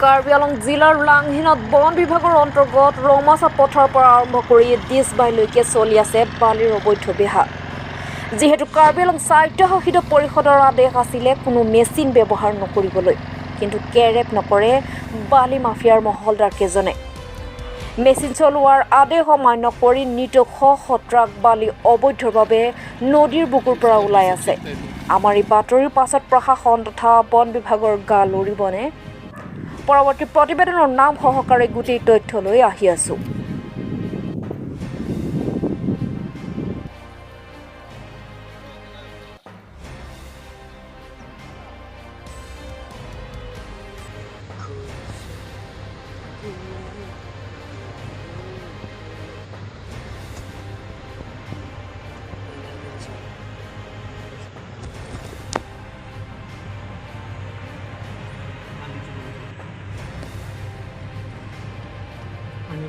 কাৰ্বি আংলং জিলাৰ লাংহিনত বন বিভাগৰ অন্তৰ্গত ৰমাচা পথাৰৰ পৰা আৰম্ভ কৰি দিছবাইলৈকে চলি আছে বালিৰ অবৈধ বেহা। যিহেতু কাৰ্বি আংলং স্বায়ত্তশাসিত পৰিষদৰ আদেশ আছিলে কোনো মেচিন ব্যৱহাৰ নকৰিবলৈ, কিন্তু কেৰেপ নকৰে বালি মাফিয়াৰ মহলদাৰ কেইজনে। মেচিন চলোৱাৰ আদেশ অমান্য কৰি নিতৌ শ শ ট্ৰাক বালি অবৈধভাৱে নদীৰ বুকুৰ পৰা ওলাই আছে। আমাৰ এই বাতৰিৰ পাছত প্ৰশাসন তথা বন বিভাগৰ গা লৰিবনে? পৰৱৰ্তী প্ৰতিবেদনৰ নাম সহকাৰে গোটেই তথ্য লৈ আহি আছো। পানী।